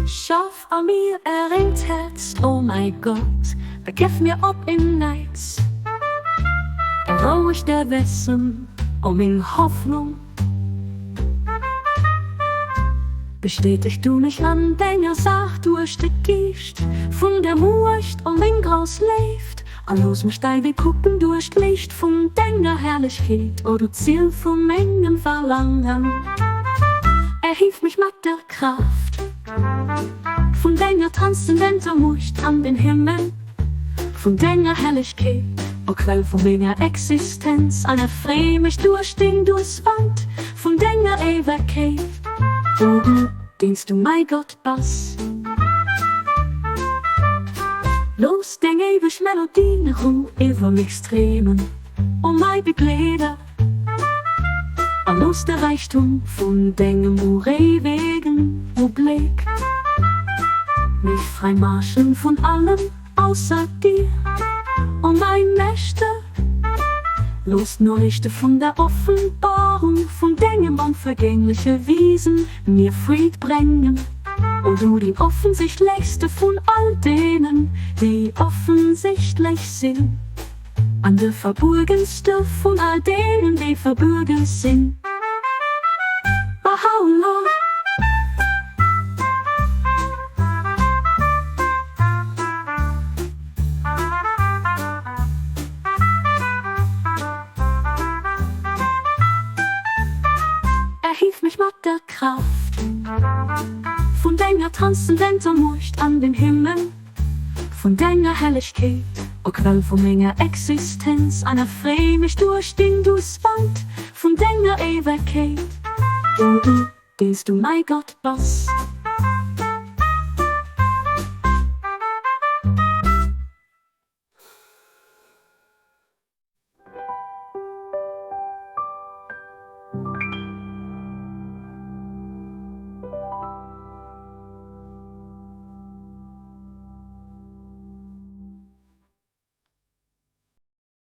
Schaff a mir e rengt Häerz, o mäi Gott, a gëff mir op en Neits e rouegt Gewessen, o meng Hoffnung. Bestäteg du mech an denger Saach duerch de Geescht vun der Muecht, o meng grouss Léift, a looss mech däi Wee kucken duerch d'Liicht vun denger Herrlechkeet, o du Ziel vu mengem Verlangen. Erhief mech mat der Kraaft vun denger transzendenter Muecht an den Himmel vun denger Herrlechkeet, o Quell vu menger Existenz, an erfree mech duerch deng Duusswand vun denger Éiwegkeet, o du, deen s du mäi Gott bass. Looss deng éiweg Melodien Rou iwwer mech streamen, o mäi Begleeder, a looss de Räichtum vun dengem uréiwegen Ubléck mech fräi maachen vun allem ausser dir, o mäi Meeschter. Looss d'Noriichte vun der Offenbarung vun dengem onvergängleche Wiesen mir Freed bréngen, o du déi offensichtlechste vun all deenen, déi offensichtlech sinn, an de verbuergenste vun all deenen, déi verbuerge sinn. Baha'u'llah. Erhief mech mat der Kraaft vun denger transzendenter Muecht an den Himmel vun denger Hellegkeet, o Quell vu menger Existenz, an erfree mech duerch deng duuss Wand vun denger Éiwegkeet, o du, dees du mäi Gott bass.